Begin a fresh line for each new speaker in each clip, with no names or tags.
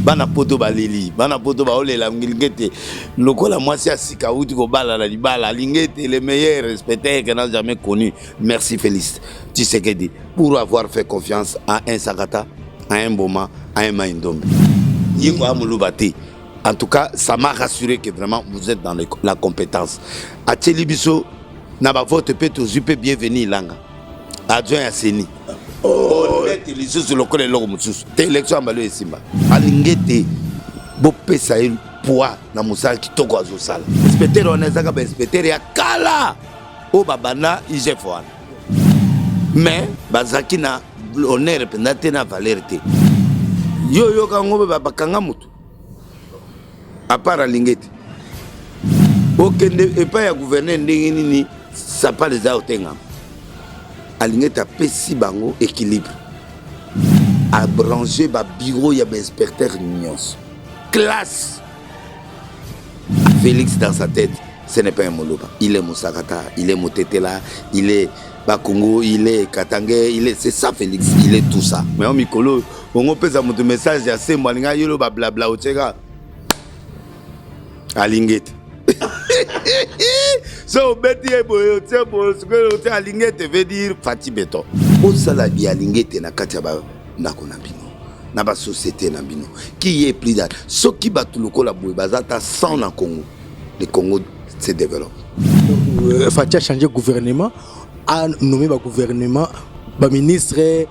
Bana poto baleli, bana poto baolela Alingete lokola mwasi ya sika auti kobala na libala. Alingete, le meilleur inspecteur que n'a jamais connu. Merci Félix Tshisekedi pour avoir fait confiance à un Sakata, à un Boma, à un Maïndombe. Ye ko amuluba te. En tout cas, ça m'a rassuré que vraiment vous êtes dans la compétence. Atieli biso na ba vote pe tozwi pe bienvenu Ilanga. Adjoint ya CENI. Honnête lisusu lokola eloko mosusu te, élection ya mbala oyo esimba. Alingi ete bopesa ye poids na mosala kitoko azosala. Inspecteur wana ezaka ba inspecteur ya kala oyo babanda IGF wana, mais bazalaki na honneur mpenza te na valeur te. Yo oyoka yango bakanga motu à part alingi ete okende epai ya gouverneur ndenge nini, sapale eza otengama. Alingi ete apesi bango équilibre, abranche babureau ya bainspecteur nyonso classe. Félix, dans sa tête, ce n'est pas un Moluba. Il est Moussakata, il est Motetela, il est Bakongo, il est Katangais, il est, c'est ça Félix, il est tout ça. Mais mikolo ongo pesa moto message ya sembo, alinga yolo ba blabla otieka Alingete. So obeti ye boye, otie boye, sikoyo otie Alingete veut dire Fatshi Béton. Osala bi Alingete na kati ya ba ndako na bino, na ba société na bino, qui est plus dans soki bato lokola boye baza ata 100 na Congo, le Congo se développe.
Fatshi a changé gouvernement, a nommé ba gouvernement, ba ministre,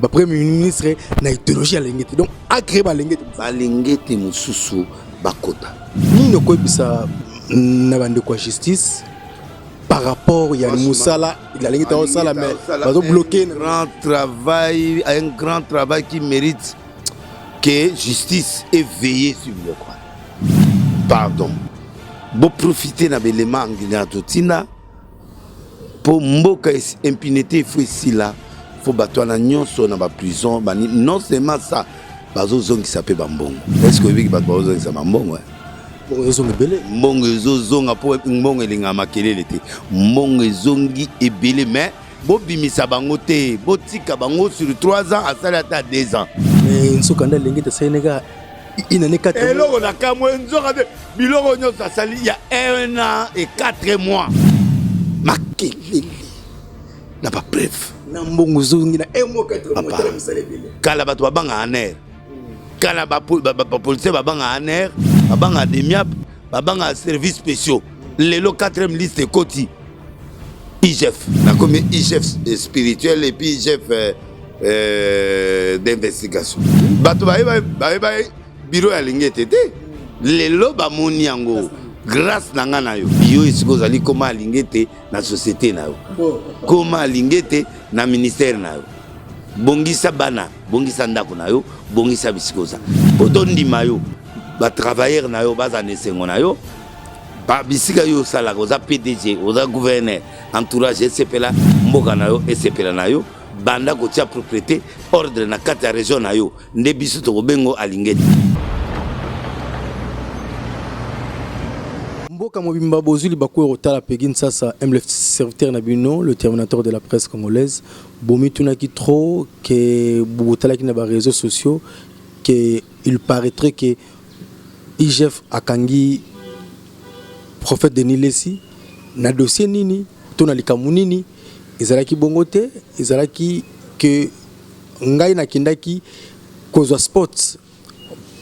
ba premier ministre na idéologie ya Alingete. Donc a créé ba Alingete.
Balingete mosusu bakota.
Nini okoyebisa na bandeko ya justice par rapport ya mosala Alingete aosala, mais bazobloquer?
Grand travail, un grand travail qui mérite que justice ait veillé sur biloko wana. Pardon, boprofite na belema angina totinda mpo mboka impunité efo esila. Fo bato wana nyonso na baprison bani. Non seulement ça, bazozongisa mpe bambongo. Est ce que oyebiki bato bazozongisa bambongo, eh?
Ezonga ebele.
Mbongo ezozonga mpo mbongo elingaka makelele te. Mbongo ezongi ebele, mais bobimisa bango te, botika bango sur 3 ans, asali ata 2 ans.
Mais nsuka nde Alingete asali kaka une année 4 mois.
Eloko na kamwe, nzoka te biloko nyonso asali ya 1 an et 4 mois, makelele na bapreuve.
Na mbongo ezongi na 1 mois 4 mois, tala misala ebele.
Kala bato babanga ANR, kala bapolicier babanga ANR, babanga DEMIAP, babanga service spéciaux. Lelo 4e liste ekoti IGF, nakomi IGF spirituel et puis IGF d'investigation. Bato bayeba bureau ya Alingete te, lelo bamoni yango grâce na nga na yo. Yo esika ozali, koma Alingete na société na yo, koma Alingete na ministère na yo. Bongisa bana, bongisa ndako na yo, bongisa bisika oza po tondima yo. Batravailleur na yo baza na esengo na yo. Bisika yo osalaka, oza PDG, oza gouverneur, entourage esepela, mboka na yo esepela na yo. Banda kotia propriété, ordre na kati ya région na yo, nde biso tokobengo Alingete.
Mboka mobimba bozwi libaku ya kotala Peggy Nsasa, humble serviteur na bino, le terminateur de la presse congolaise. Bomitunaki trop ke botalaki na baréseaux sociaux ke il paraîtrait que IGF akangi prophète Denis Lessi na dossier nini to na likambo nini. Ezalaki bongo te. Ezalaki ke ngai nakendaki kozwa spot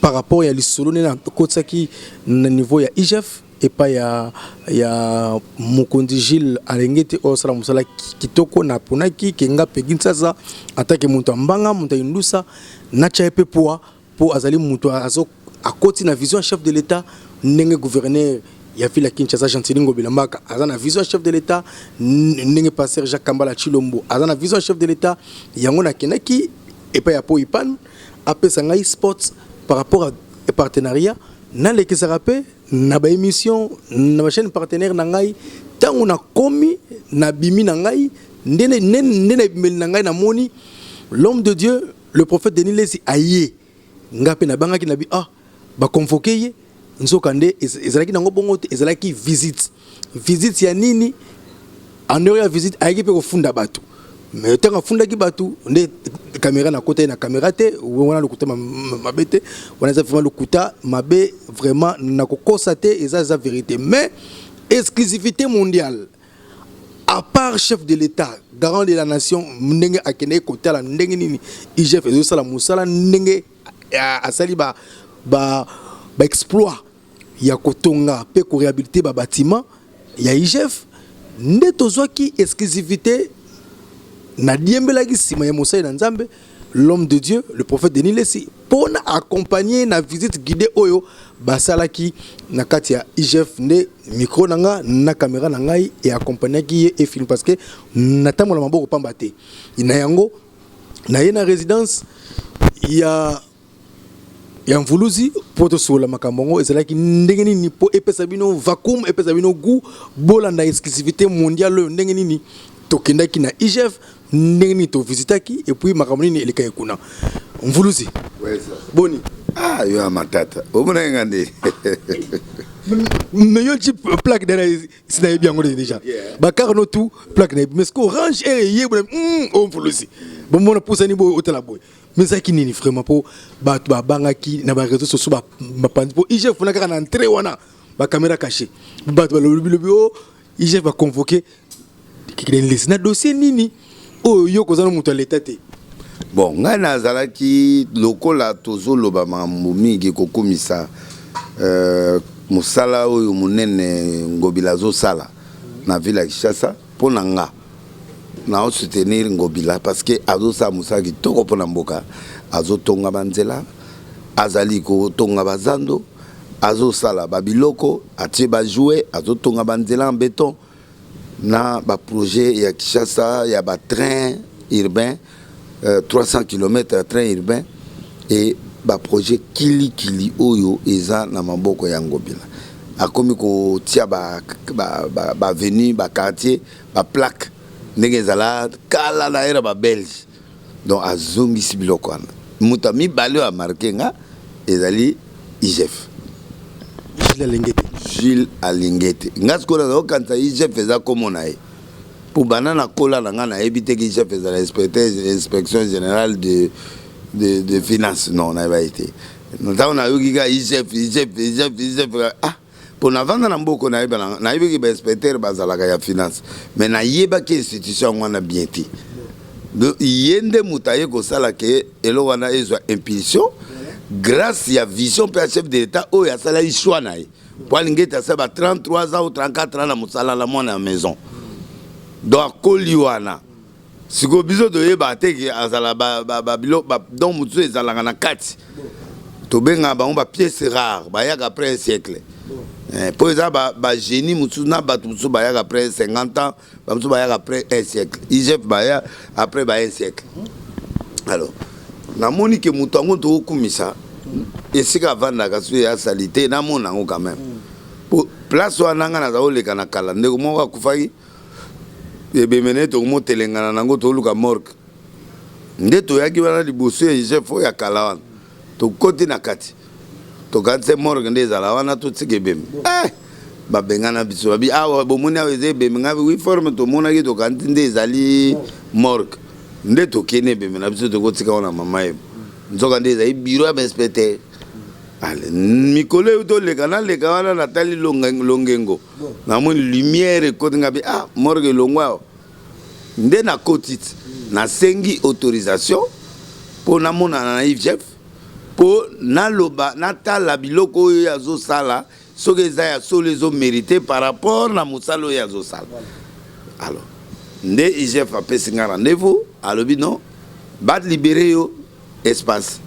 par rapport ya lisolo nde nakotisaki na niveau ya IGF epai ya mokonzi Gilles Alingete oyo asala mosala kitoko. Naponaki ke nga Peggy Nsasa, atake moto ya mbanga, moto ya indusa, natya ye mpe poa mpo azali moto azo akoti na vision ya chef de l'État, ndenge gouverneur ya ville ya Kinshasa Gentiny Ngobila Mbaka aza na vision ya chef de l'État, ndenge pasteur Jacques Kambala Chilombo aza na vision ya chef de l'État. Yango nakendaki epai ya Po Ipan apesa ngai spot par rapport à partenariat. Nalekisaka mpe na baémission na bachaîne partenaire na ngai. Ntango nakomi, nabimi na ngai nde nde na ebimeli na ngai, namoni l'homme de Dieu, le prophète Denis Lessi aye. Nga mpe nabangaki na bi ah, baconvoquer ye. Nzoka nde ezalaki nango bongo te. Ezalaki visite. Visite ya nini? En dehors ya visite, ayaki mpe kofunda bato. Mais ntango afundaki bato nde caméra nakota ye na caméra te. Wana lokuta mabe te, wana eza vraiment lokuta mabe, vraiment nakokosa te, eza vérité. Mais exclusivité mondiale, à part chef de l'État, garant de la nation, ndenge akendeki kotala ndenge nini IGF ezosala mosala, ndenge asali ba exploit ya kotonga mpe koréhabiliter babâtiment ya IGF, nde tozwaki exclusivité. Nadiembelaki nsima ya mosali na Nzambe, l'homme de Dieu, le prophète Denis Lesi, mpona accompagner na visite guidée oyo basalaki na kati ya IGF. Nde micro na nga na caméra na ngai eaccompagnaki ye e film, parce que natambola maboko pamba te. Na yango na ye na résidence ya Mvuluzi mpo tosolola makambo yango ezalaki ndenge nini, mpo epesa bino vacuum, epesa bino goût. Bolanda exclusivité mondiale oyo, ndenge nini tokendaki na IGF, ndenge nini tovisitaki, et puis makambo nini elekaki kuna. Mvuluzi, boni?
Ah, yo ya matata, omonaki nga nde.
Mais yo ti plaque dana si nayebi yango déjà, bacar no tout plaque nayebi, mais ce que orange ere eyebona o Mvuluzi bomona pusani boye, otala boye. Mais ezalaki nini vraiment mpo bato babangaki na baréseaux sociaux, bapanzi mpo IGF wana kaka na entrée wana bacaméra caché, bato balobilobi o IGF baconvoqué lesi na dossier nini oyo yo koza na moto ya leta te?
Bon, ngai nazalaki lokola tozoloba makambo mingi kokumisa mosala oyo monene Ngobila azosala na ville ya Kinshasa. Mpo na nga, naosoutenir Ngobila parce que azosala mosala kitoko mpo na mboka. Azotonga banzela, azali kotonga bazando, azosala babiloko, atie bajouet, azotonga banzela en béton na baprojet ya Kinshasa ya batrain urbain, 300 km ya train urbain e baprojet kilikili oyo eza na maboko ya Ngobila. Akomi kotia baavenue, ba baquartier, baplaque ndenge ezala kala na ère babelge. Donc azongisi biloko wana. Moto ya mibale oyo amarquer nga ezali IGF.
Jules Alingete.
Jules Alingete. Nga sikoyo naza kokanisa IGF eza kombo na ye, mpo banda nakola na nga nayebi te ke IGF ezala inspecteur, inspection générale de finance. Non, nayeba ye te. Ntango nayoki kaka IGF, IGF, IGF, IGF, ah, mpo navanda na mboka, nayebiki bainspecteur bazalaka ya finance, mais nayebaki institution yango wana bien te. Ye nde moto aye kosala ke eloko wana ezwa impulsion grâce ya vision mpe ya chef de l'État oyo asalaki choix na ye, po alingi ete asala ba 33 ans ou 34 ans na mosala na mwana ya maison. Donc akoli wana. Sikoyo biso toyeba te ke azala babiloko, donc mosusu ezalaka na kati, tobengaka bango bapièce rare, bayaka après un siècle, mpo eza bagénie mosusu na bato mosusu bayaka après 50 ans, bamosusu bayaka après un siècle. IGF baya après ba un siècle. Alors namoni ke moto yango tokokumisa esika avandaka so asali te, namona yango quand même po place wana nga naza koleka na kala. Ndeko moko akufaki, ebemene tokomotelengana nango, toluka morgue. Nde toyaki wana liboso ya IGF oyo ya kala wana, tokoti na kati, tokanisi morgue nde ezala wana, totika ebembe. Babengana biso, babi awa bomoni awa eza ebembe. Ngai wi forme tomonaki, tokanisi nde ezali morgue, nde tokende ebembe na biso tokotika wana mama yebo. Nzoka nde ezali bureau ya bainspecteur. Ale mikolo oyo toleka, naleka wana, natali longengo, namoni lumière ekoti. Nga bi ah, morgue elongwa awa. Nde nakoti ti nasengi autorisation mpo namonana na IGF, mpo naloba, natala biloko oyo azosala soki eza ya solo, ezomérite par rapport na mosala oyo azosala. Alors nde IGF apesi nga rendez-vous, alobi non, balibérer yo espace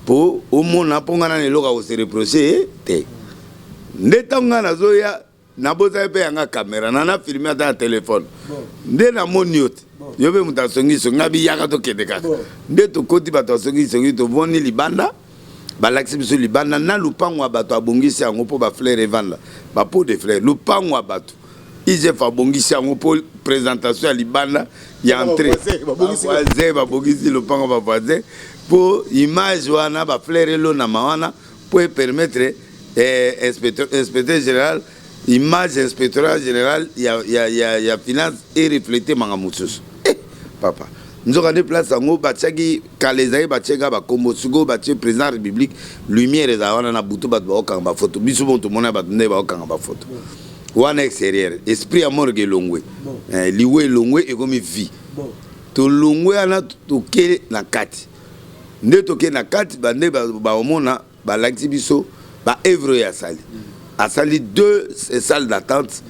mpo omona, mpo nga nani eloko akose reproche te. Nde ntango nga nazoya, nabosaki mpe yanga caméra na nafilmer ata na telefone. Nde namoni yo te, yo mpe moto asongisongi, nga biyaka tokende kaka. Nde tokoti, bato asongisongi, tomoni libanda, balakisi biso libanda na lupango ya bato. Abongisi yango mpo bafleur evanda, bapots de fleur. Lupango ya bato, IGF abongisi yango mpo présentation ya libanda ya entrée. Bavoisin babongisi lupango, bavoisin, mpo image wana, bafleur elonama wana mpo epermettre inspecteur général, image inspectorat général ya finance erefléter makambo mosusu. Papa, nzoka nde place yango batiaki kala, ezali batie kaka bakombo. Sikoyo batie président ya République. Lumière ezala wana na butu, bato baokanga bafoto. Biso mo tomona bato nde baokanga bafoto wana extérieur. Esprit ya morgue elongwe, liwa elongwe, ekomi vie. Tolongwe wana, toke na kati. Nde toke na kati, bande baomona balakisi biso baœuvre oyo asali. Asali deux salles d'attente.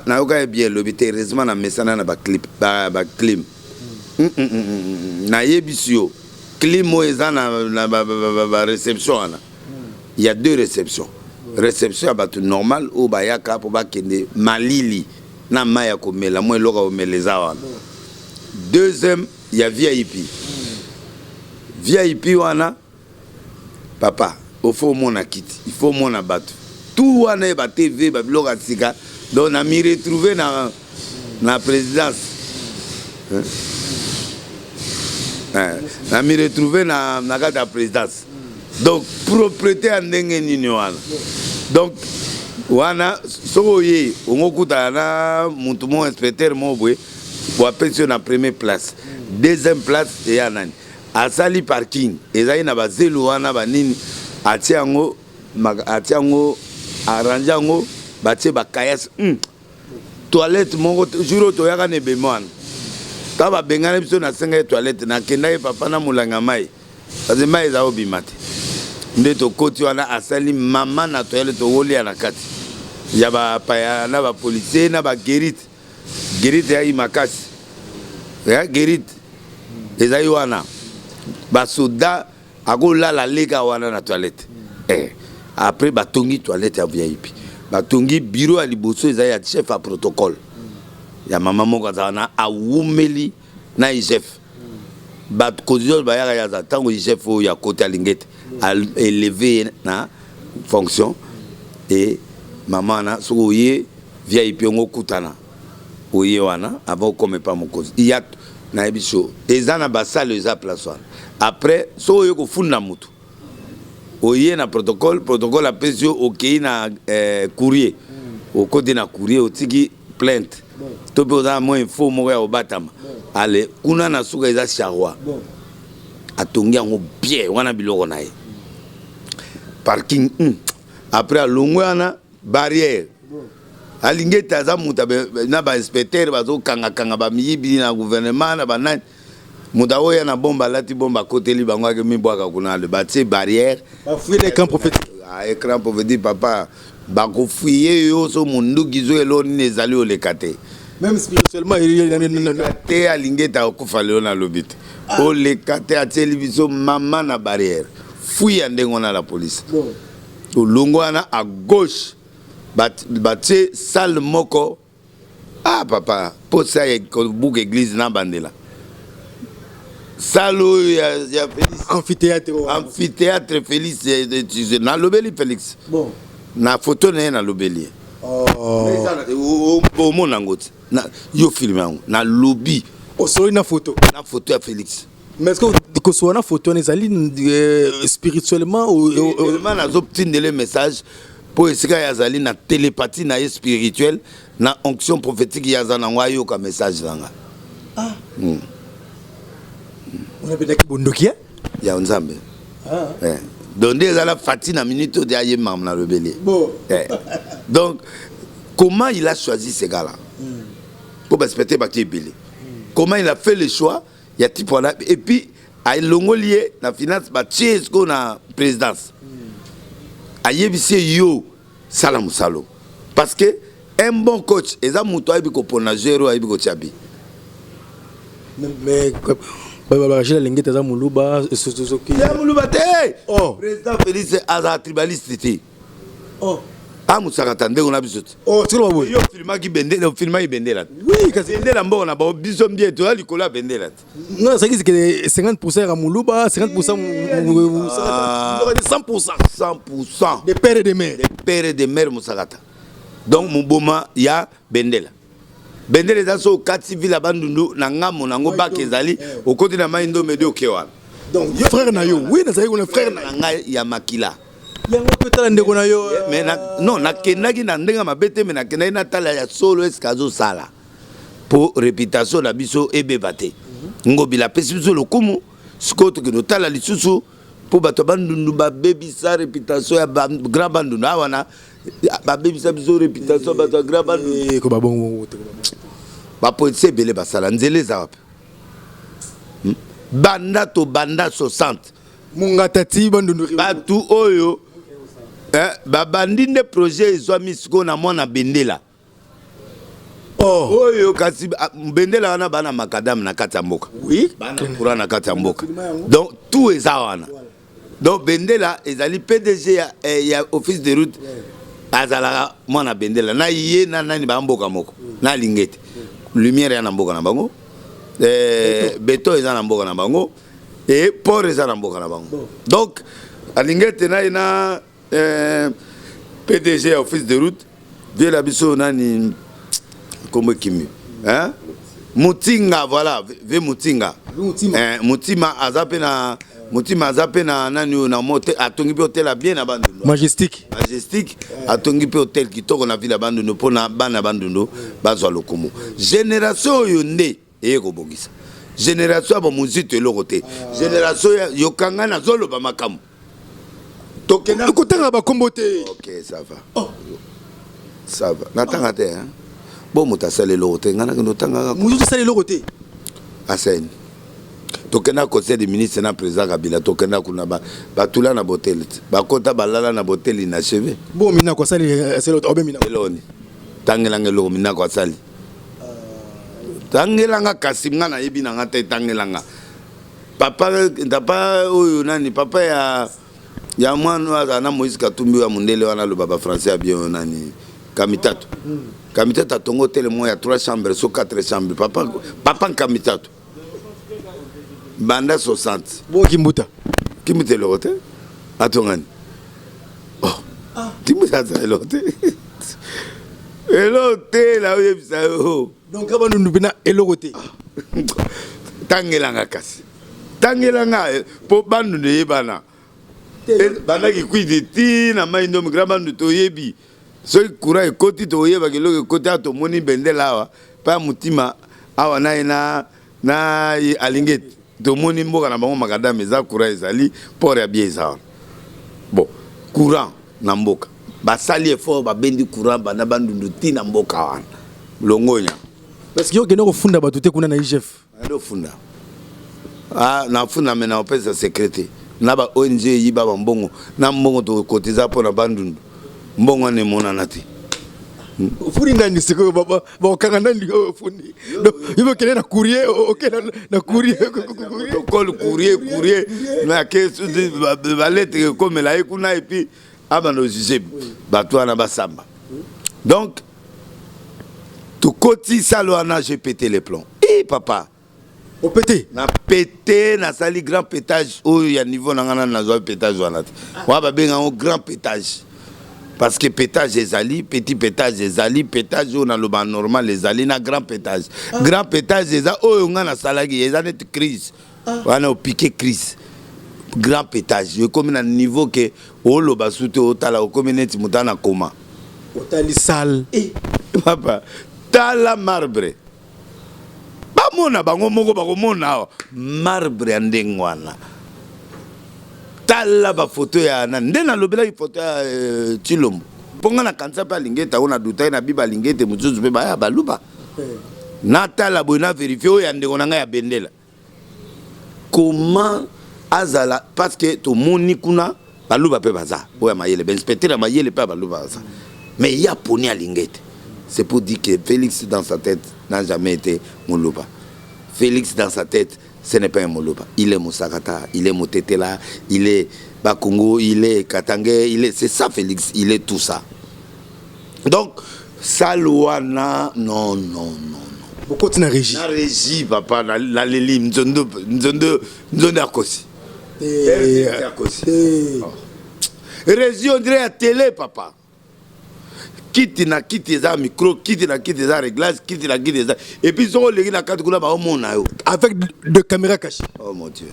Nayoka ye bien elobi te. Heureusement na mesana na baclip, baclim. Nayebisi yo, clim oyo eza na baréception wana, il y a deux réceptions: réception ya bato normal oyo bayaka mpo bakende malili na mai ya komela, mwa eloko ya komela eza wana. Deuxième ya VIP. VIP wana, papa, ofo omona kiti, il faut omona bato tout wana ye, batv, babiloko ya sika. Donc na mi retrouve na présidence, hein? Na mi retrouve na kati ya présidence. Donc propriété ya ndenge nini wana? Donc wana soki oye, ongo okutana na mutu moko, inspecteur moko boye, bo apesi yo na première place. Deuxième place eya nani? Asali parking, ezali na bazelo wana, banini, atie yango, atie yango, arrange yango, batie bakayasi. Toilette moko, jour oyo toyaka na ebeme wana, ntango babengani biso, nasenga ye toilette, nakendaki, papa, na molanga mai, parce mai eza obima te. Nde tokoti wana, asali mama na toilette, towolia na kati ya bapaya na bapolicier na baguérite. Guérite eyaki makasi ya guérite ezali wana, basoda akolala leka wana na toilette. Après batongi toilette ya VIP, batongi bureau ya liboso, ezali ya chef ya protocole, ya mama moko azala na awumeli na IGF. Bakonzi nyonso bayaka, yaza ntango IGF oyo ya koti alingi ete élevé ye na fonction. E mama wana, soki oye VIP, yango okutana oye wana avant okoma epa mokonzi ya. Nayebi so eza na basale, eza place wana. Après, soki oye kofunda motu, oye na protocole, protocole apesi yo, okei na courrier, okoti na courrier, otiki plainte to mpe oza na mwa info moko ya kobatama. Ale kuna na suka eza charroi, atongi yango bien wana, biloko na ye, parking. Après alongwe wana, barrière. Alingi ete aza moto na bainspecteur bazokangakanga bamiyibi na gouvernement na banani. Moto aoya na bombe, alati bombe, akoteli bango, ake mibwaka kuna. Ale batie barrière.
Bafouille l'écran prophétique.
Ah, écran prophétique, papa, bakofouiller yo so monduki zo elo nini ezali, oleka te.
Même spirituellement?
Te, alingi ete akokufa lelo, nalobi te, oleka te. Atieli biso mama na barrière, fui ya ndenge wana la police. Olongo wana, à gauche batie salle moko. Ah papa, mposa ya kobuka église na bandela salle oyo ya Félix.
Amphithéâtre.
Amphithéâtre Félix, nalobeli Félix na foto na ye, nalobeli ye. Omona yango te, yo filme yango, nalobi.
Osololi na photo?
Na photo ya Félix.
Mais est-ce que kosola na photo wana ezali spirituellement?
Spirituellement, nazotindele message mpo esika ye azali na télépathie na ye spirituelle, na onction prophétique ye aza nango, ayoka message na nga.
Onapendaki bondoki?
Ya Nzambe. Donc nde ezala fati na minute oyo te, aye makambo nalobeli ye. Donc comment il a choisi ces gars là mpo baspecte bato ebele, comment il a fait le choix ya type wana? Et puis alongoli ye na finance, batie sikoyo na présidence, ayebisi ye: yo sala mosalo. Parce que un bon coach eza moto ayebi kopona joueur oyo ayebi kotia bi.
Mais Gilles Alingete aza moluba soki?
Ya moluba te.
Oh.
Président Félix aza tribaliste te.
Oh.
Amusaka ta ndenge na biso te.
Oh, tikala boye.
Yo filmaki bendela, ofilmaki bendela te.
Oui, kasi
bendela mboka na bango, biso mbie toya likolo ya bendela te.
Non, c'est que 50% ya moluba, 50%, 100%.
100%.
De père et de mère.
De père et de mère mosakata. Donc moboma ya bendela, bendela eza so okati ville ya Bandundu na ngambo nango, bak ezali, okoti na mai Ndombe, de oke wana.
Donc frère na yo, oui, nazali kuna, frère
na ngai ya makila.
Yango mpe tala ndeko na yo.
Mais non, nakendaki na ndenge mabe te, mais nakendaki natala ya solo eske azosala. Mpo réputation na biso ebeba te. Ngobila apesi biso lokumu. Sikoyo tokende otala lisusu mpo bato ya Bandundu babebisa réputation ya grand Bandundu awa na babebisa biso réputation ya bato ya grand Bandundu.
Ko babongo.
Bapoliticien ebele basala nzela eza wapi? Banda tobanda 60.
Mongata ti Bandundu.
Bato oyo babandi nde projet ezwami sikoyo na mwana Bendela.
Oh.
Oyo kasi Bendela wana bana macadam na kati ya mboka. Bana courant na kati ya mboka, donc tout eza wana. Donc Bendela ezali PDG ya office de route, azalaka mwana Bendela na ye na nani bamboka moko na Alingete. Lumière ya na mboka na bango, béton eza na mboka na bango e port eza na mboka na bango. Donc Alingete na ye na PDG ya office de route viela biso nani, kombo ekimi, hein? Mutinga, voilà, ve Mutinga.
Mutima.
Mutima aza mpe na Mutima, aza mpe na nani oyo na mote, atongi mpe hotel ya bien na Bandundu.
Majestique.
Majestique, atongi mpe hotel kitoko na ville ya Bandundu mpona bana Bandundu bazwa lokumu. Génération oyo nde eye kobongisa, génération ya bamozito eloko te, génération ya yokanga nazoloba makambo tokenda.
Kotanga bakombo te.
Ok, ça va, ça va, natanga te, hein? Bo moto asala eloko te, ngai nakende otangaka.
Mosusu osala eloko te.
Aseni tokenda conseil des ministres na président Kabila, tokenda kuna, batula na boteli te, bakota balala na boteli inachevé.
Bon, Minako asali asali obe Minako.
Eloni tangelanga eloko Minako asali, tangelanga kasi nga nayebi na nga te. Tangelanga papa, papa oyo nani, papa ya mwana oyo azala na Moïse Katumbi, oyo ya mondele wana, aloba bafrançais ya bien, oyo nani, Kamitatu. Kamitatu atongo hotel moko ya 3 chambres so 4 chambres. Papa, papa Kamitatu banda 60.
Bon, Kimbuta?
Kimbuta eloko te, atongani. Oh, Kimbuta aza eloko te, eloko te, naoyebisa yo.
Donc Bandundu mpena eloko te.
Tangelanga kasi, tangelanga mpo Bandundu eyebana bandaki kwiti ti na mai ndomi grand Bandundu. Toyebi soki courant ekoti, toyebaka eloko ekoti awa. Tomoni Bendela awa mpe ya Motima awa na ye na ye Alingete, tomoni mboka na bango macadam eza, courant ezali, port ya bien eza wana. Bon, courant na mboka basali effort, babendi courant banda Bandundu ti na mboka wana, longonya.
Parce que yo okende kofunda bato te kuna na IGF?
Ando funda, ah, nafunda me na opesa secret te na ba ONG eyiba bambongo na mbongo tokotiza mpo na Bandundu, mbongo wana emonana te.
Ofuni nani sikoyo? Bakokanga nani oyo ofundi? Donc yo okende na courrier, okende na courrier.
Protocole, courrier, courrier nake balettre ekomela ye kuna et puis abanda ojuge bato wana basamba. Donc tokoti salle wana, j'ai pété les plombs e papa.
Opete?
Na pété, nasali grand pétage oyo ya niveau na ngai nani nazwa pétage wana te. Wana babenga yango grand pétage parce que pétage ezali petit pétage, ezali pétage oyo naloba normal, ezali na grand pétage. Grand pétage eza oyo ngai nasalaki, eza neti crise wana, opike crise. Grand pétage ekomi na niveau ke oloba su te, otala okomi neti moto ana koma.
Otali salle.
Papa, tala marbre, bamona bango moko bakomona awa marbre ya ndenge wana. Tala bafoto ya na nde nalobelaki, foto ya Tshilombo, mpo nga na kanisa mpe alingi ete yango na dutai na biba alingi ete mosusu mpe baya baluba. Natala boye, na vérifie oyo ya ndeko na ngai ya Bendela, comment azala, parce que tomoni kuna baluba mpe baza oyo ya mayele, bainspecteur ya mayele mpe ya baluba baza, mais ye aponi alingi ete. C'est pour dire que Félix dans sa tête n'a jamais été moluba. Félix dans sa tête, ce n'est pas un moluba, il est Mosakata, il est Motetela, il est Bakongo, il est Katangais, il est, c'est ça Félix, il est tout ça. Donc salle wana, non, non, non.
Okoti na régie.
Na régie, papa, naleli nzondo, nzondo, nzondo akosi. Akosi régie, on dirait ya télé, papa. Kiti na kiti eza micro, kiti na kiti eza réglage, kiti na kiti eza, et puis soki oleki na kati kuna, baomona yo.
Avec de caméras cachées.
Oh mon Dieu,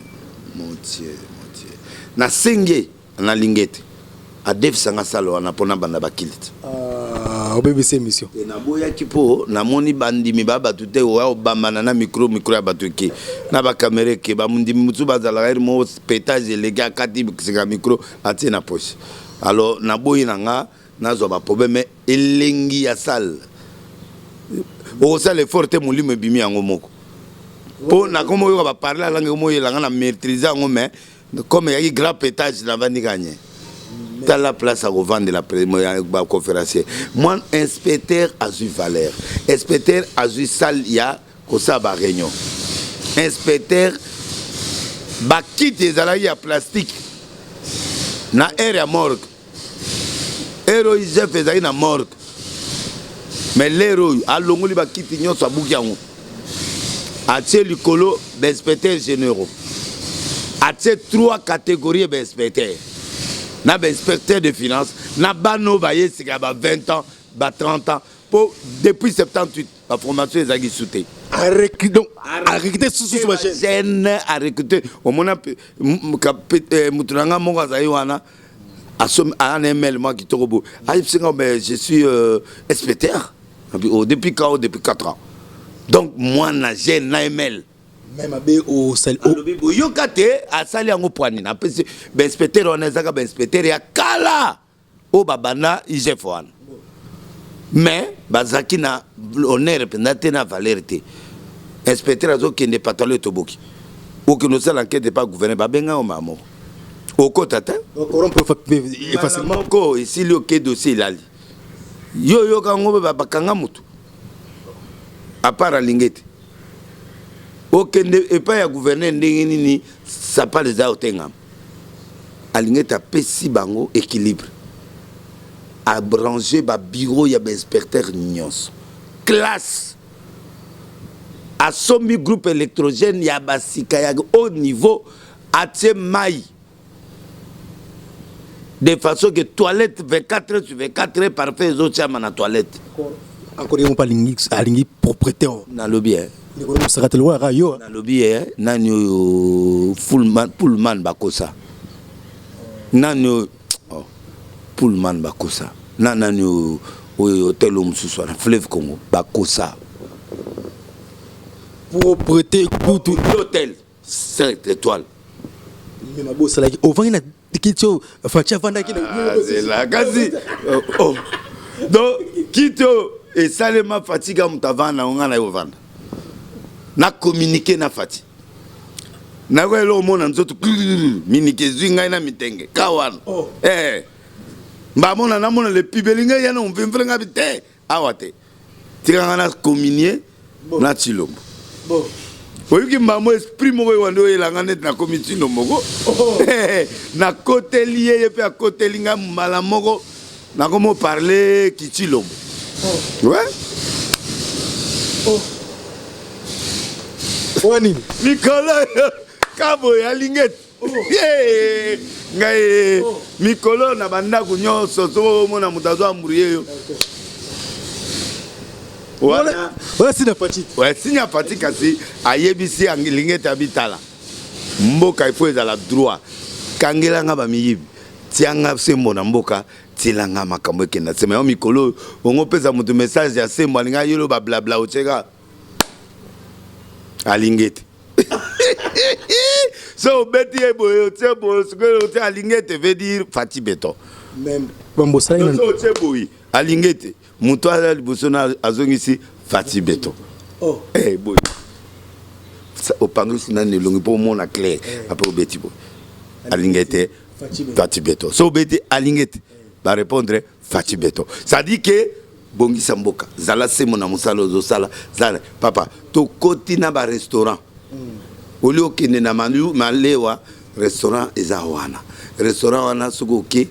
mon Dieu, mon Dieu! Nasengi nalingi ete adefisanga salle wana mpona banda bakili te.
Ah, obebisi émission.
Te, naboyaki mpo namoni bandimi ba bato te, oya obambana na micro, micro ya bato eke na bakamera eke, bandimi mosusu bazalaka ere moko petage eleki, akati sika micro, atie na poche. Alors naboyi na nga nazwa baproblème, mais elengi ya salle, okosala effort te, molimo ebimi yango moko, mpo nakomi oyoka baparle alange komoyelanga na maîtrise yango. Mais comme eyaki grand pétage, navandi kanye, tala place akovandela baconférencier. Mwa inspecteur azwi valeur, inspecteur azwi salle ya kosala baréunion. Inspecteur, bakiti ezalaki ya plastique na aire ya morgue, ere oyo IGF ezalaki na morgue, mais lere oyo alongoli bakiti nyonso, abuki yango, atie likolo bainspecteur généraux, atie trois catégories: bainspecteur na bainspecteur de finance, na bana oyo baye sika ya ba 20 ans, ba 30 ans, mpo depuis 78 baformation ezalaki su te.
Donc arecruté susu bajeune.
Jeune arecruté. Omona moto na nga moko azali wana, ana ML mwa kitoko boye, ayebisi nga: "Mais je suis inspecteur." Oh, depuis quand? Depuis 4 ans. Donc mwana jeune na ML.
Mais mabe osali.
Alobi boyoka te, asali yango poani, napesi bainspecteur wana, ezaka bainspecteur ya kala oyo babanda IGF wana, mais bazalaki na honneur mpenza te, na valeur te. Inspecteur azokende patalo etoboki, okende osala enquête pa gouverneur, babenga yo maa moko, okota te.
Corrompre facilement.
Moko esili, oke dossier elali yo, oyoka yango, bakanga motu apart alingi ete okende epai ya gouverneur ndenge nini, sapale eza otengama. Alingi ete apesi bango équilibre, abranche babureau ya bainspecteur nyonso, classe, asombi groupe électrogène ya basika ya haut niveau, atie mai de façon que toilette 24 heures sur 24 heures, parfait ezotiama na toilette.
Encore ye moko alingi propreté.
Nalobi e.
Mosaka te lokola yo.
Nalobi e, nani oyo Pullman bakosa, nani oyo, oh, Pullman bakosa na nani oyo, oyo hotel oyo mosusu wana, Fleuve Congo, bakosa.
Propreté kutu.
L'hôtel 5 étoiles.
Mais mabe osalaki, ovandi na kiti oyo Fatshi avandaki.
Zela kasi, oh. Donc kiti oyo esalema, Fatshi ka moto avanda nango, ngai na ye ovanda na communiqué na Fatshi, nakoki eloko mona nzoto miniki ezwi ngai na mitenge ka wana.
Oh.
Eh. Mbamona namona le pibeli ngai yana omvemvele ngai te awa te, tika ngai na communier na Tshilombo.
Bon.
Oyoki mbamo esprit moko ewandi oyelanga neti nakomi Tshilombo ko.
Oh.
Nakoteli ye, ye mpe akoteli ngai mbala moko, nakomi oparle ki Tshilombo.
Oh.
Ouais.
Oh. Oyo nini?
Mikolo kaboye alingi ete ngai mikolo na bandako nyonso, soki omona moto azwa embrouiller yo wana.
Wana sina Fatshi.
Ouais, signe ya Fatshi, kasi ayebisi alingi ete abitala mboka ifo ezala droit, kangelanga bamiyibi, tianga sembo na mboka, tielanga makambo ekenda nsema yo. Mikolo oyo ongo opesa moto message ya sembo, alingi ayelo bablabla, otieka alingi ete so obeti ye boye, otie boye, sikoyo otie alingi ete, veut dire Fatshi béton.
Même bambosalaki.
So otie boye, alingi ete moto aza liboso na azongisi Fatshi béton.
Oh.
Eh, boye opangisi nani elongi mpo omona clair, après obeti boye, alingi ete
Fatshi béton.
Fatshi béton. So obeti alingi ete barépondre Fatshi béton, c'est-à-dire que bongisa mboka, zala semo na mosala ozosala, zala papa. Tokoti na barestaurant, oli okende na malewa, restaurant eza wana, restaurant wana soki oke,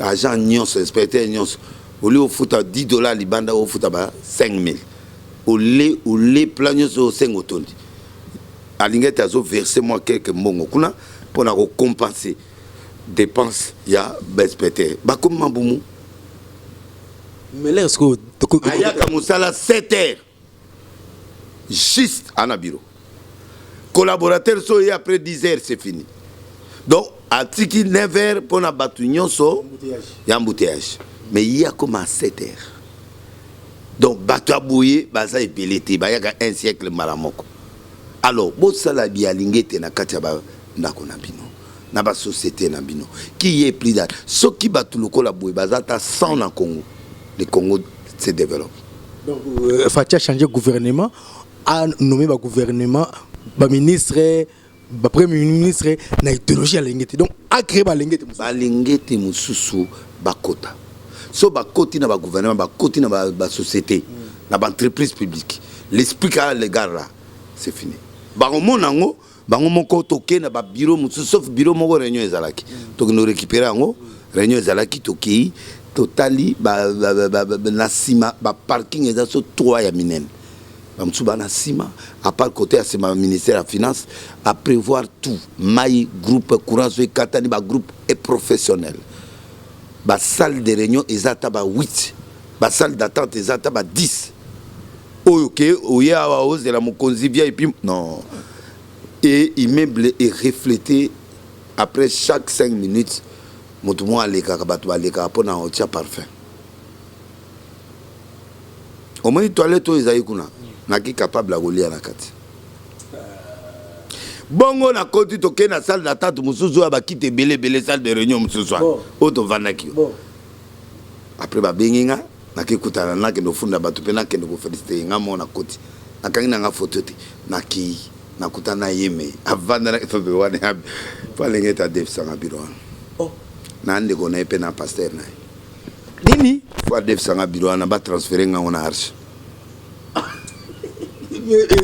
agent nyonso, inspecteur nyonso, oli ofuta 10 $ libanda, ofuta ba 5000, ole ole plat nyonso osenga otondi. Alingi ete azoverse mwa quelque mbongo kuna mpona kocompenser dépense ya bainspecteur, bakomi mabumu.
Mais là sikoyo
Ayaka mosala 7 heures juste, ana bureau collaborateur, so ye après 10 heures c'est fini. Donc atiki 9 heures mpona bato nyonso ya embouteillage, mais ye akoma à 7 heures. Donc bato ya boye baza ebele te, bayaka un siècle mbala moko. Alors bosala bialingete na kati ya bandako na bino, na basociété na bino, qui est plus da. Soki bato lokola boye baza ata 100 na Congo, le Congo se développe.
Donc Fatshi a changé gouvernement, a nommé ba gouvernement, ba ministre, ba premier ministre na idéologie ya Alingete. Donc a créé ba Alingete mosusu.
Balingete mosusu bakota. So bakoti na bagouvernement, bakoti na basociété, na baentreprise publique, l'esprit kaka légal là, c'est fini. Bakomona yango bango moko. Tokei na babureau mosusu, sauf bureau moko réunion ezalaki, tokende récupérer yango. Réunion ezalaki, tokei, totali na nsima baparking eza so 3 ya minene, bamosusu baa na nsima. À part côté ya nsima ya ministère ya Finance, à prévoir tout mai groupe courant so ekatani, bagroupe et professionnel. Basalle de réunion eza ata ba 8, basalle d'attente eza ata ba 10. Oyo ke oye awa ozela mokonzi VIP, non. Et immeuble est reflété après chaque 5 minutes, moto moko alekaka, bato balekaka mpona otia parfum. Omoni toilette oyo ezali kuna, naki capable ya kolia na kati. Bongo nakoti, tokei na salle d'attente mosusu oyo bakiti ebele ebele, salle de réunion mosusu wana oyo tovandaki yo. Après babengi nga, nake kutana, nakende kofunda bato mpe nakende koféliciter nga moko. Nakoti, nakangi nanga foto te, nakei, nakutana ye, me avanda wana po alenge ete adefisanga bureau wana. Na ndeko na ye mpe na pasteur na ye.
Nini?
Fo adefisanga bureau wana, batransférer ngango na Arche.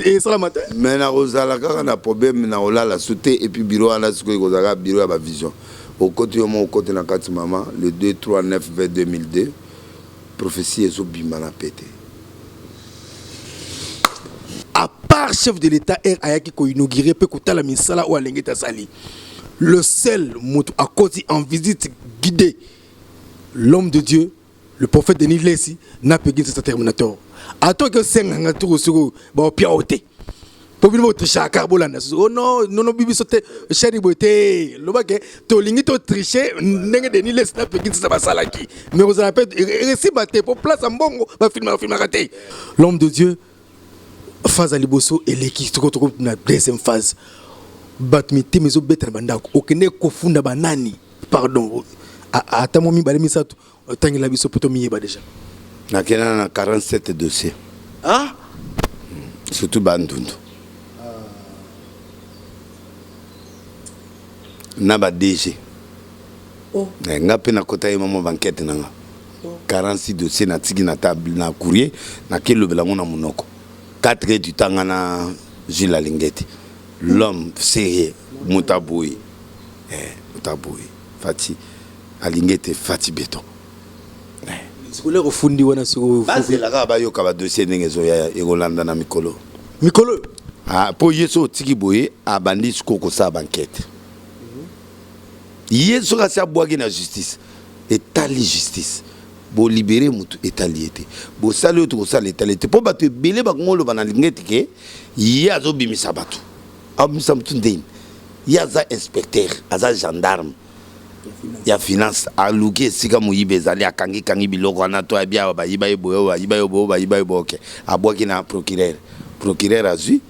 Esalama te.
Me nakozala kaka na problème na kolala su te. Et puis bureau wana sikoyo ekozala kaka bureau ya bavision. Okoti yo moko, okoti na kati mama, le 2 3 9 20 2002, prophétie ezobima na pete.
À part chef de l'État r ayaki koinaugurer mpe kotala misala oyo Alingete asali, le seul moto akoti en visite guidée, l'homme de Dieu, le prophète Denis Lesi na Pegi Nsasa Terminator. Atoki osenganga toko sikoyo baopia o te, mpo bino botrichaka, bolanda susu. Oh non, nono, bibiso te, chaîne boye te, lobake tolingi totriche ndenge Denis Lesi na Pegi Nsasa basalaki, mais kozala mpe esimba te, mpo place ya mbongo bafilmaka filmaka te. L'homme de Dieu, phase ya liboso eleki, sikoyo toko na deuxième phase. Bato mitema ezobeta na bandako. Okende kofunda banani? Pardon, ata mwa mibale misato otangela biso mpo tomiyeba déjà.
Nakenda na 47 dossier.
Ah.
Surtout Bandundu na ba DG. Nga mpe nakota ye mamo bankete na nga 46 dossier, natiki na table na courrier, nakelobela yango na monoko 4 heures du temps. Nga na Jules Alingete, l'homme sérieux, moto aboyi, moto aboyi Fati Alingete, Fati Béton.
Sikoyo ofundi wana sikoyo?
Bazela kaka, bayoka badossier ndenge ezoya, ekolanda na mikolo.
Mikolo?
Ah, mpo ye so otiki boye, abandi sikoyo kosala bankete. Ye soki asi abwaki na justice, etali justice. Bolibérer motu, etali ye te. Bosali oyo tokosala, etali ye te, mpo bato ebele bakongo oloba na Lingete ke ye azobimisa bato. Abimisa motu ndeni? Ye aza inspecteur, aza gendarme ya finance. Aluki esika moyibi ezali, akangi-kangi biloko wana to ayebi awa bayiba ye boye, oyo bayiba ye boye, bayiba ye boye. Oke, abwaki na procureur, procureur azwi,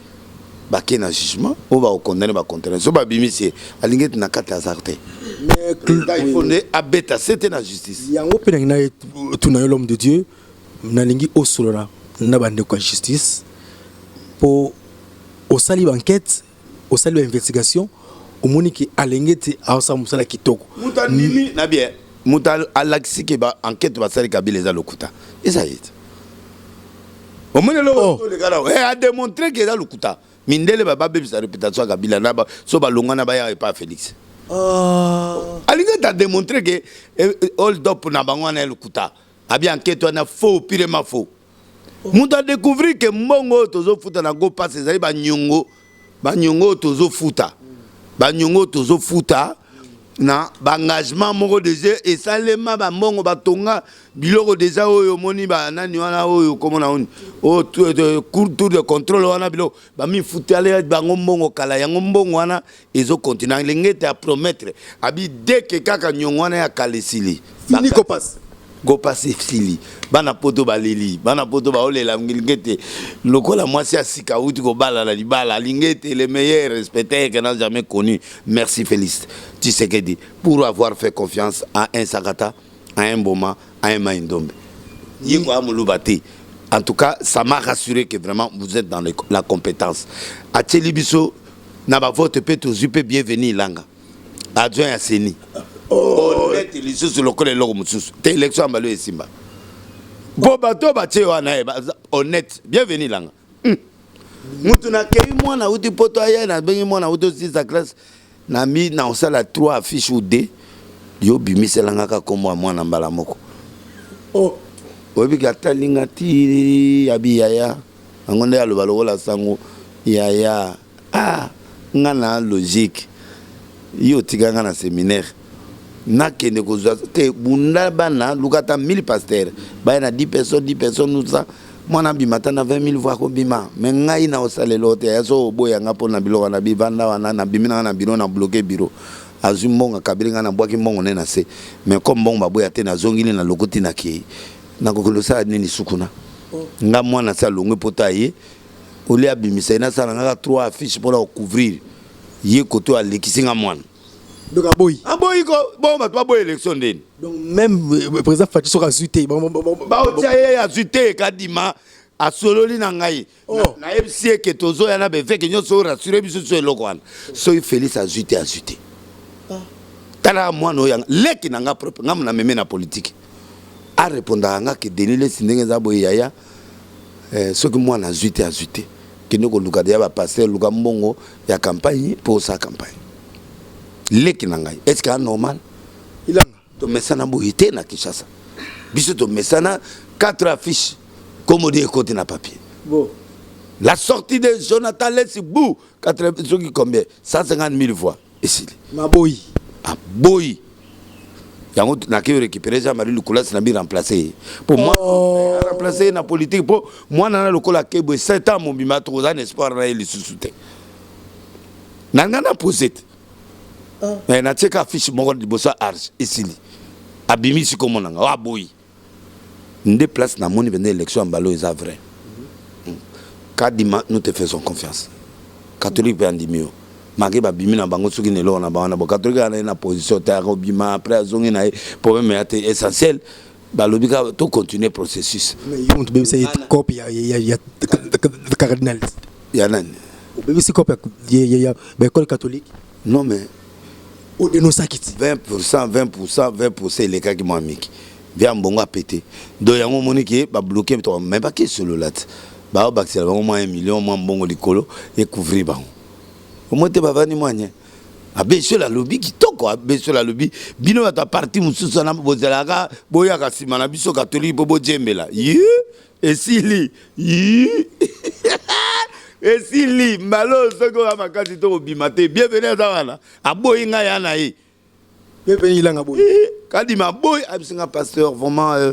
bake na jugement, oyo bakokondane, bakondane. So babimisi ye, alingi ete na kati aza te.
Mais
il faut nde abeta se te na justice.
Yango mpe nangi na tuna yo, l'homme de Dieu, nalingi osolola na bandeko ya justice, mpo osali baenquête, osali bainvestigation, omoni ke Alingete aosala mosala kitoko.
Moto andimi na bien, moto alakisi ke baenquête basali Kabila eza lokuta, eza ye te. Omoni eloko toleka na adémontrer ke eza lokuta. Mindele babebisa réputation ya Kabila na so balongwa na bayaka epa Félix. Alingi ete adémontrer ke hold up na bango wana ya lokuta, abi enquête wana faux, purement faux. Moto adécouvrir ke mbongo oyo tozofuta na Go Pass ezali banyongo, banyongo oyo tozofuta, banyongo oyo tozofuta na baengagement moko deja esalema, bambongo batonga biloko deja oyo omoni banani wana oyo komona oni oyo tour de contrôle wana, biloko bamifutale bango mbongo kala. Yango mbongo wana ezokontinue. Alingete apromettre, abi deke kaka nyongo wana ya kala esili.
Fini Go Pass.
Gopasi esili, bana poto baleli, bana poto baolela Ngilingete lokola mwasi ya sika auti kobala na libala. Alingete, le meilleur respecteur que n'a jamais connu. Merci Félix Tshisekedi pour avoir fait confiance à un Sakata, à un Boma, à un Maïndombe. Ye kwa moluba te. En tout cas, ça m'a rassuré que vraiment vous êtes dans la compétence. Atieli biso na ba vote pe tozwi pe Bienvenu Ilanga, adjoint ya CENI. Honnête lisusu lokola eloko mosusu te. Élection ya mbala oyo esimba mpo bato batie wana ye honnête. Bienvenu Ilanga, Mutu nakei, mwana auti poto, aya, nabengi mwana auti osisa classe na mi na osala 3 affiche ou 2, yo bimiselanga kaka kombo ya mwana mbala moko. Oyebiki atalinga ti yabi yaya yango nde aloba lokola sango yaya. Ah, nga na logique, yo otika nga na séminaire, nakende kozwa te. Bunda bana, luka ata 1000 pasteur baya na 10 personnes, 10 personnes, nous ça mwana abima ata na 20 000 voix, akobima. Mais ngai na osalela o te ya so oboyanga mpo na biloko na bivanda wana. Nabimi nanga na bureau, na bloquer bureau, azwi mbongo, akabeli ngai, nabwaki mbongo nde na se. Mais comme mbongo baboya te, nazongili na lokoti, nakei, nakokende osala nini sukuna? Nga mwana si alongwe mpo ta ye olie abimisa ye, nasala ngaka 3 affiche mpona kocouvrir ye koto alekisi nga mwana.
Donc aboyi.
Aboyi ko. Bon, bato baboya élection ndeni?
Donc même président Fatshi, soki azwi te?
Baotia ye, azwi te, Kadima asololi na ngai. Nayebisi ye ke tozoya na beveke nyonso oyo rassure biso so eloko wana. Soki Félix azwi te, azwi te. Tala mwana oyo leki na nga propre, nga na meme na politike, arépondaka nga ke Denis Lesi, ndenge eza boye yaya, soki mwana azwi te, azwi te, kende koluka deya bapasteur, luka mbongo ya campagne mpo osala campagne. Leki na ngai, est ce que anormal?
Ilanga.
Tomesana boye te na Kinshasa. Biso tomesana 4 affiches, komodi ekoti na papier.
Bon.
La sortie de Jonathan Lessi bou soki combien, 150 000 voix, esili.
Maboyi.
Aboyi yango. Nakei récupérer Jean Marie Lukulasi na bi remplace ye mpo mwana remplace ye na politique, mpo mwana na lokola akebwe 7 ans mobima, tokoza na espoir na ye lisusu te. Na ngai na pose te. Natie ka affiche moko liboso ya arche, esili, abimisi kombo na nga, oyo aboyi nde place. Namoni mpenza élection ya mbala oyo eza vrai. Kadima, nous te faisons confiance. Catholique mpe andimi yo make babimi na bango soki na eloko na bango na bo catholique ana ye na position te, akobima après azongi na ye, problème ya te. Essentiel, balobi kaka to continuer processus.
Mais yo moto obebisa ye cope ya cardinal.
Ya nani?
Obebisi cope ya baécole catholique.
Non, mais
odénonçaki ti.
20 20 20 elekaki mwa miki via mbongo apete. Donc yango omoni ke babloquer, mais bake solola te, baobakisela bango mwa 1 million, mwa mbongo likolo ecouvrir bango. Omoi te bavandi mwa nye. Abesolo alobi kitoko, abesolo alobi bino bato ya parti mosusu wana bozelaka, boyaka nsima na biso katolike mpo bojembela ye. Esili yi, esili mbala oyo. Soki oya makasi to kobima te. Bienvenu aza wana, aboyi ngai ya na ye.
Bienvenu Ilanga boyi.
Kadima aboyi, abisi nga: "Pasteur, vraiment,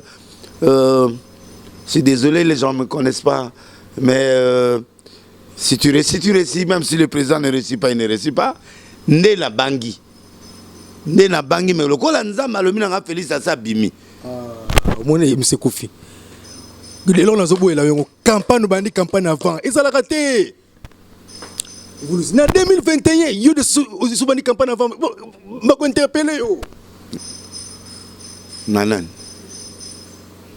je suis désolé, les gens me connaissent pas, mais si tu réussis, tu réussis. Même si le président ne réussit pas, il ne réussit pas." Nde nabangi, nde nabangi, mais lokola Nzambe alobi na nga Félix asa abimi.
Omoni mse Kofi, lelo nazoboyela yango. Campagne obandi, campagne avant ezalaka te na 2021. Yo de obandi campagne avant, bakointerpeller yo.
Na nani?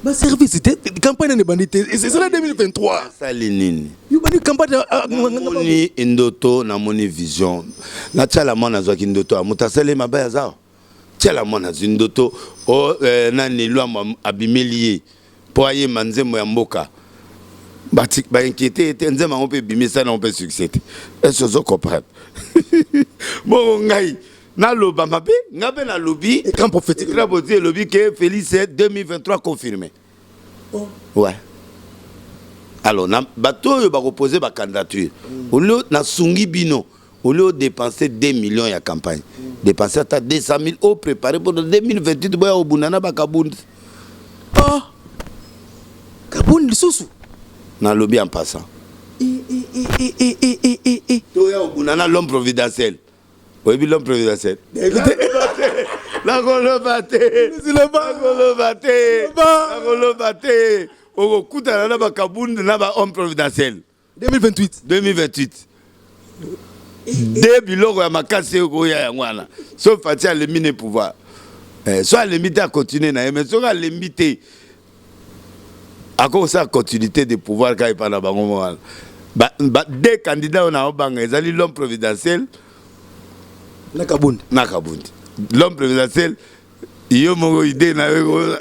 Baservice te. Campagne nani ebandi te, ezala 2023.
Asali nini?
Yo bandi campagne.
Namoni ndoto, namoni vision. Natiala mwana azwaki ndoto ya moto asali mabe, aza tiala mwana azwi ndoto o nani Lwambo abimeli ye mpo ayemba nzembo ya mboka. Bainquiété ete nzembo yango mpe ebimi, esali yango mpe succès te. Est-ce ozo comprendre? Bongo ngai naloba mabe, ngai mpe nalobi.
Écran prophétique.
Écran prophétique elobi ke Félix 2023 confirmé.
Oh.
Ouais, alors na bato oyo bakopose bacandidature, olio nasungi bino, au odépenser 2 millions ya campagne, dépenser ata 200 000, opréparé mpona 2028, boya obunda na bakabundi.
Ah, Kabundi lisusu?
Nalobi en passant. Toya obunda na l'homme providentiel. Oyebi l'homme providentiel? Nakoloba te, nakoloba te, nakoloba te. Okokutana na bakabundu na bahomme providentiel.
2028.
2028 de biloko ya makasi ekoya yango wana. So Fatshi alembi ne pouvoir, so alembi te, acontinue na ye, mais soki alembi te, akokosala continuité de pouvoir kaka epai na bango. Mo wana deux candidats oyo naobanga ezali l'homme providentiel
na Kabundi.
Na Kabundi. L'homme providentiel, yo moko idée na yo,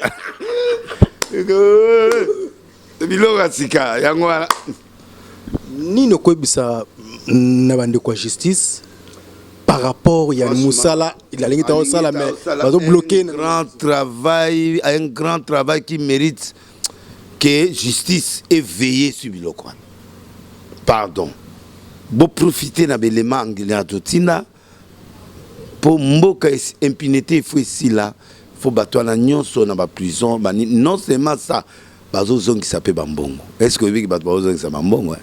biloko ya sika yango wana.
Nini okoyebisa na bandeko ya justice par rapport ya mosala alingi ta osala, mais bazobloquer?
Grand travail, un grand travail qui mérite que justice éveillé sur biloko wana. Pardon, boprofite na belema angeli na totinda mpo mboka impunité efo esila. Fo bato wana nyonso na baprison. Non seulement ça, bazozongisa mpe bambongo. Est ce que oyebiki bato bazozongisa bambongo?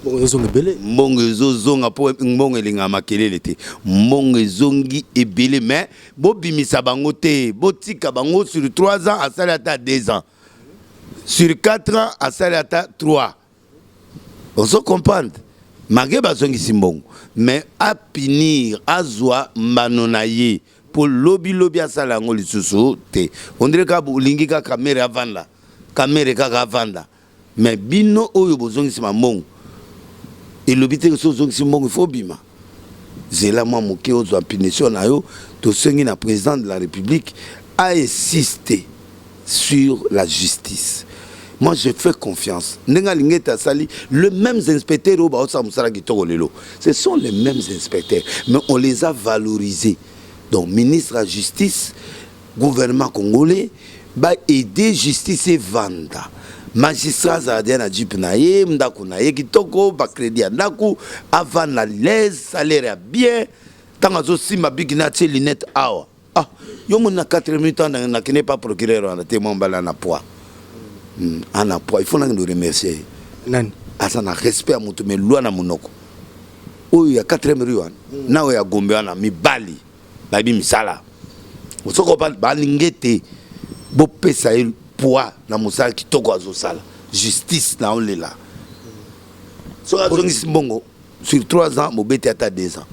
Mbongo ezozonga ebele.
Mbongo ezozonga, mpo mbongo elingaka makelele te. Mbongo ezongi ebele, mais bobimisa bango te, botika bango. Sur 3 ans, asali ata 2 ans. Sur 4 ans, asali ata 3. Ozo comprendre? Malgré bazongisi mbongo, mais apunir, azwa mbano na ye mpo lobilobi asala yango lisusu te. Ondire kaka olingi kaka Kamerhe avanda, Kamerhe kaka avanda, mais bino oyo bozongisi bambongo, elobi te so ozongisi mbongo ifo obima. Zela mwa moke, ozwa punition na yo. Tosengi na président de la République ainsiste sur la justice. Moi, je fais confiance ndenge alingi ete asali. Les mêmes inspecteurs oyo baosala mosala kitoko lelo, ce sont les mêmes inspecteurs, mais on les a valorisés. Donc ministre ya justice, gouvernement congolais, baaider justice evanda. Magistrat azala deya na jeep na ye, ndako na ye kitoko, bacrédit ya ndako, avanda l'aise, salaire ya bien. Ntango azosimba biki na atie lunette awa, ah, yo moni na 4 minutes nakende pa procureur wana te. Mwa mobali ana poids, ana poids, il faut nakende remercier ye.
Nani?
Aza na respect ya moto, mais loi na monoko oyo ya 4e rue wana na oyo ya Gombe wana, mibali bayebi misala. Soko balingi ete bopesa ye poids na mosala kitoko azosala. Justice na olela, soki azongisi mbongo sur 3 ans, mobeti ata 2 ans.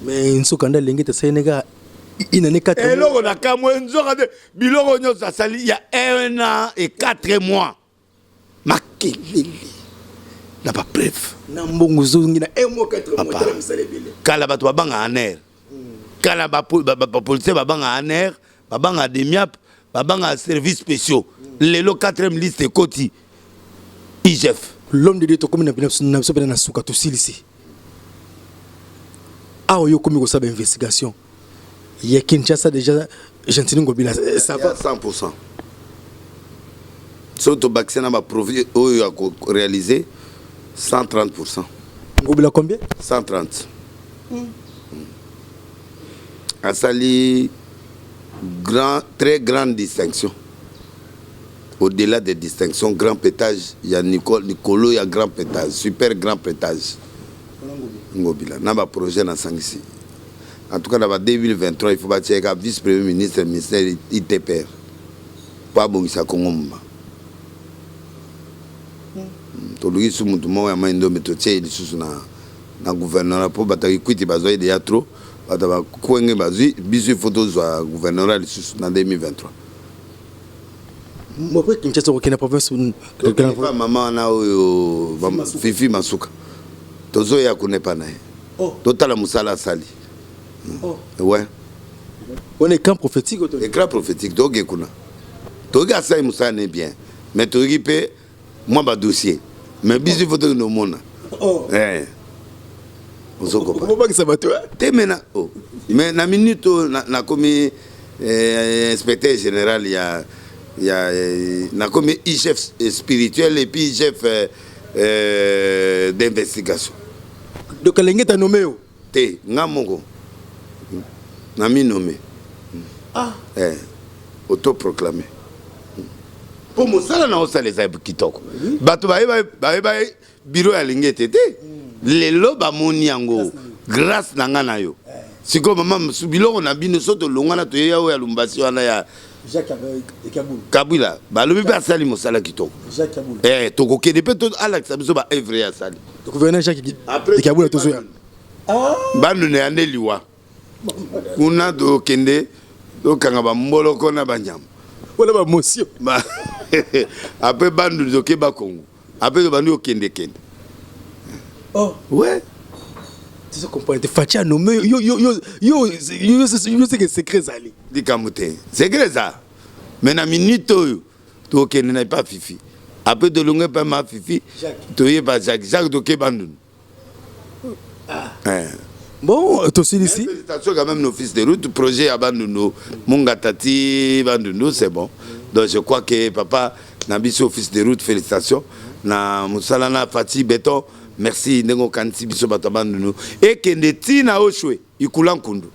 Mais nsoka nde alenge te, asali kaka une année 4.
Eloko na kamwe, nzoka te biloko nyonso asali ya 1 an et 4 mois, makelele na bapreuve.
Na mbongo ozongi na 1 mois 4 mois, tala misala ebele.
Kala bato babanga ANR, kala bapolicier babanga ANR, babanga DEMIAP, babanga service spéciaux. Lelo 4e liste ekoti IGF.
L'homme de Dieu, tokomi na biso mpena na suka. Tosilisi awa. Yo okomi kosala bainvestigation ya Kinshasa déjà, Gentiny Ngobila, ça va?
100. Soki tobakisi na baprofit oyo ya koréaliser, 130.
Ngobila combien?
130. Asali grand, très grande distinction, au-delà des distinctions, grand pétage ya likolo ya grand pétage, super grand pétage. Ngobila na baprojet nasangisi, en tout cas na ba 2023, il faut batiaka vice premier ministre, ministère ITPR, po abongisa Kongo moma. Toluki su mutu moko ya mai ndombe, totie ye lisusu na gouvernorat, mpo bato ya Kikwiti bazwa ye deya trop, bato bakwenge bazwi. Biso il faut tozwa gouvernorat lisusu na 2023.
Après Kinshasa, okokende province?
Mama wana oyo Fifi Masuka, tozoya kuna epa na ye, totala mosala asali. Ouais.
Wana écran prophétique?
Écran prophétique, toke kuna, toyoki asali mosala ne bien, mais toyoki mpe mwa badossier, mais biso il faut tokende omona. Ozokopa
obangisa bato.
Te, me na, oh. Mais na minute oyo nakomi inspecteur général ya nakomi chef spirituel et puis chef d'investigation.
Donc alenge ta nommé yo?
Te, nga moko nami nommé.
Ah.
Autoproclamé, mpo mosala na osala eza kitoko. Bato bayeba bureau ya Alingete te, lelo bamoni yango grâce na nga na yo. Sikoyo mama mosusu biloko na bino so tolongwana toyeya oyo ya Lumbasi wana ya Kabwila balobi mpe asali mosala kitoko. Eh, tokokende mpe alakisa biso ba œuvre ye asali.
Gouverneur Jacques Kabula tozoya.
Bandundu ya nde liwa kuna tokende tokanga bamboloko na banyama
wana bamosio.
Après Bandundu toke Bakongo, après tobandi kokendekende.
Oh.
Ouais.
Tozo comprendre te. Fatshi anommé yo yo yo yo yo yo, seke secret ezali.
Likambo te, secret eza, mais na minute oyo tokende na epa Fifi, après tolongo epa ma Fifi, toyeba Jacques, Jacques toke Bandundu.
Ah. Bon, tosilisi.
Félicitations quand même nos fils de route, projet ya Bandundu, Mongata ti Bandundu, c'est bon. Donc je crois que papa na biso fils de route, félicitations na mosala na Fatshi Béton. Merci ndenge okanisi biso bato ya Bandundu, ekende ntina Oshwe ikula nkundu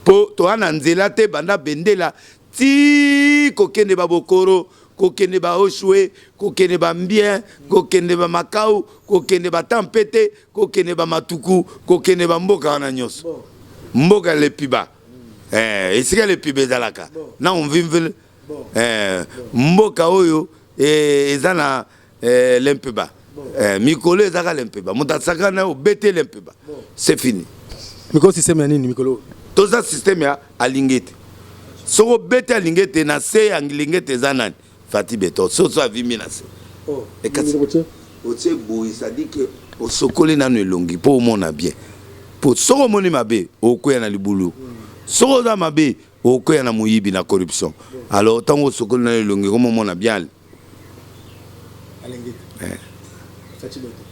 mpo toza na nzela te. Banda Bendela ti kokende Babokoro, kokende Baoshwe, kokende Bambien, kokende Bamakau, kokende Batampete, kokende Bamatuku, kokende bamboka wana nyonso, mboka Lepiba, esika Lepiba ezalaka na Omvimvile, mboka oyo eza na Lempeba, mikolo ezaka Lempeba, moto asaka na obete Lempeba, c'est fini.
Mikolo système ya nini mikolo?
Toza système ya Alingete. Soki obeti Alingete, na se ya Alingete eza nani? Fatshi Béton. Soso avimbi na se. Otie boye, c'est-à-dire que osokoli nano elongi mpo omona bien, mpo soki omoni mabe okokwea na libulu, soki oza mabe okokwea na moyibi, na corruption. Alors ntango osokoli nano elongi, komo omona bien.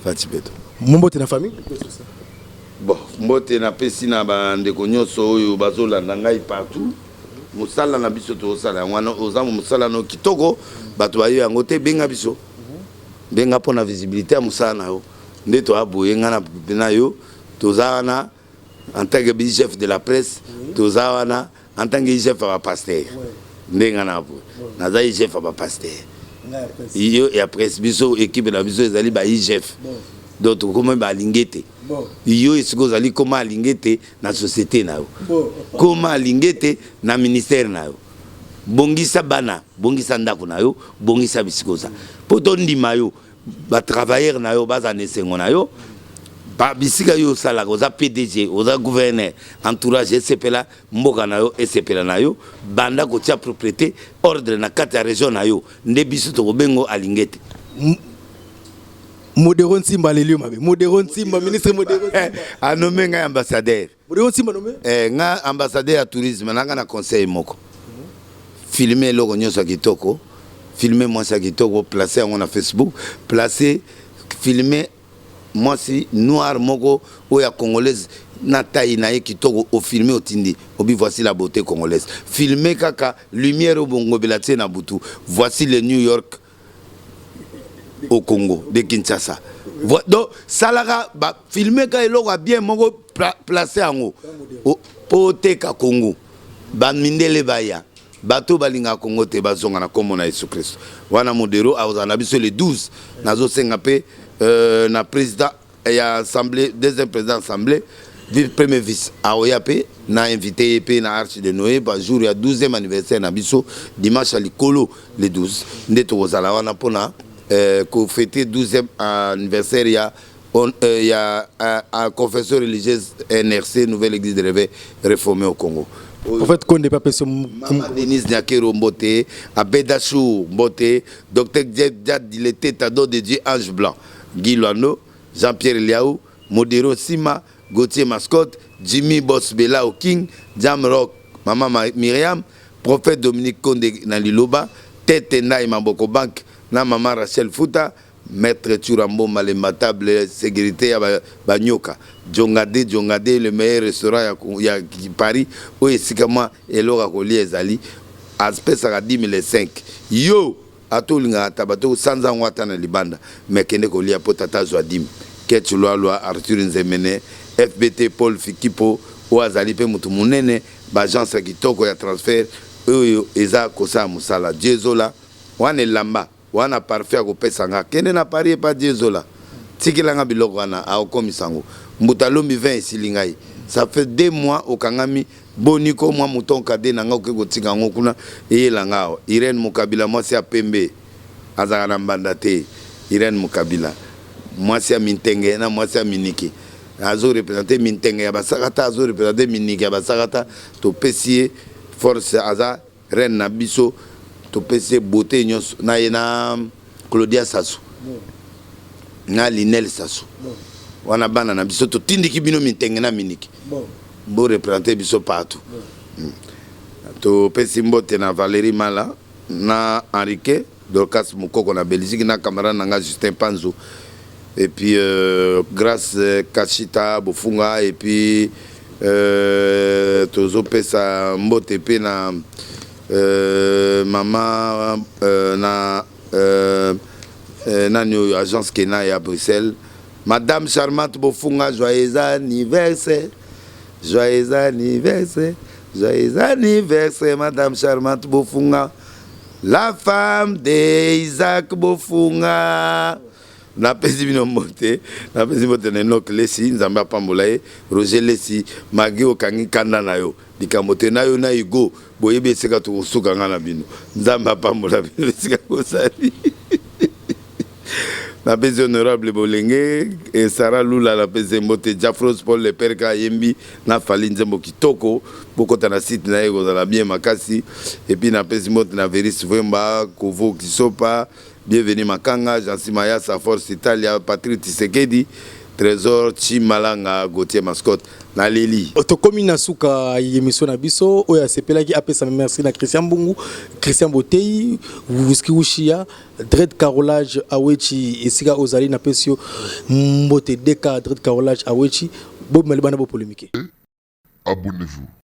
Fatshi Béton.
Mbote na famille.
Bon, mbote napesi na bandeko nyonso oyo bazolanda ngai partout. Mosala na biso tozosala yango wana, oza mosala no kitoko, bato bayo yango te. Benga biso, benga mpo na visibilité ya mosala na yo. Nde toya boye, ngai na yo toza wana en tant que chef de la presse, toza wana en tant que chef ya bapasteur. Nde ngai na boye naza chef ya bapasteur, yo ya presse. Biso équipe na biso ezali ba IGF, donc tokoma balingi te. Yo esika ozali, koma alingi te na société na yo, koma alingi te na ministère na yo. Bongisa bana, bongisa ndako na yo, bongisa bisika oza mpo tondima yo. Batravailleur na yo baza na esengo na yo. Bisika yo osalaka, oza PDG, oza gouverneur, entourage esepela, mboka na yo esepela na yo. Banda kotia propriété, ordre na kati ya région na yo, nde biso tokobengo alingi te.
Modero Nsimba aleli yo mabe. Modero Nsimba, ministre Modero Nsimba.
Anommé ngai ambassadeur.
Modero Nsimba nommé.
Eh, nga ambassadeur ya tourisme. Nanga na conseil moko: filme eloko nyonso ya kitoko, filme mwasi ya kitoko, place yango na Facebook, place filme mwasi noir moko oyo ya congolaise na taille na ye kitoko, ofilme, otindi, obi: "Voici la beauté congolaise." Filme kaka lumière oyo bongobela tie na butu: "Voici le New York au Congo de Kinshasa." Donc salaka bafilme ka eloko ya bien moko, place yango mpo oteka Congo, bamindele baya. Bato balingaka Congo te bazonga na nkombo na Yesu Kristo. Wana Modero akozala na biso le 12. Nazosenga mpe na président ya assemblée, deuxième président assemblée, premier vice, aoya mpe na invité ye mpe na Arche de Noé bajour ya 12e anniversaire na biso, dimanche ya likolo le 12. Nde tokozala wana mpona kofêter 12e anniversaire ya confession religieuse NRC, Nouvelle Église de Réveil Réformée au Congo.
En fait, Konde pas pese.
Mama Denise Nyakero mbote, Abeda Chou mbote, Dr Djad Dilete Tado de Dieu Ange Blanc, Guy Loano, Jean-Pierre Liaou, Modero Sima, Gauthier Mascotte, Jimmy Boss Bella King, Jam Rock, Mama Myriam, Prophète Dominique Konde na Liloba, Tete Ndai Maboko Bank, na Mama Rachel Futa, Maître Turambo Malembatable, sécurité ya Banyoka, Djongade Djongade, le meilleur restaurant ya Paris, oyo esika mwa eloko ya kolia ezali, apesaka 10 005. Yo ata olingaka taba to sanza yango ata na libanda, me kende kolia mpo tata azwa dime. Ketch Lwalwa, Arthur Nzemene, FBT, Paul Fikipo oyo azali mpe motu monene, baagence ya kitoko ya transfert oyo eza kosala mosala. Diezola wana, elamba wana parfait akopesa nga, kende na Paris epa Diezola, tikelanga biloko wana, akokomisa yango. Mbuta lombi 20 esili ngai. Ça fait 2 mois okangami. Boni ko mwa mouton cadet na nga, okoki kotika yango kuna, eyelanga awa. Irene Mokabila, mwasi ya pembe, azalaka na mbanda te. Irene Mokabila, mwasi ya mintenge na mwasi ya miniki, azoreprésenter mintenge ya basakata, azoreprésenter miniki ya basakata. Topesi ye force, aza reine na biso. Topesi ye beauté nyonso na ye na Claudia Sasu na Linel Sasu. Wana bana na biso, totindiki bino mintenge na miniki, boreprésenter biso partout. Topesi mbote na Valérie Mala na Henrique Dorcas Mokoko na Belgique, na camarade na nga Justin Panzu, et puis Grâce Kachita Bofunga. Et puis tozopesa mbote mpe na mama na nani oyo, agence Kena ya Bruxelles, Madame Charmante Bofunga. Joyeux anniversaire, joyeux anniversaire, joyeux anniversaire, Madame Charmante Bofunga, la femme de Isaac Bofunga. Napesi bino mbote, napesi mbote na Enok Lesi, Nzambe apambola ye. Roger Lesi magi, okangi kanda na yo, likambo te na yo na Hugo, boyebi esika tokosuka nga na bino. Nzambe apambola bino esika kosali. Napesi honorable Bolenge e Sara Lula, napesi mbote. Jafros Paul Leperka ayembi na Fali nzembo kitoko, bokota na site na ye, kozala bien makasi. Et puis napesi mbote na Veris Vwemba, Kovo Kisopa, Bienvenu Makanga, Jansi Mayasa, Force Italia, Patrick Tisekedi, Trésor Chimalanga, Gauthier Mascotte, naleli.
Tokomi na suka émission na biso. Oyo asepelaki apesa merci na Christian Mbungu, Christian Botei, Whisky Ushia, Dread Carolage Awechi. Esika ozali, napesi yo mbote. Deka Dread Carolage Awechi, bobima libanda, bopolémique.
Abonnez-vous.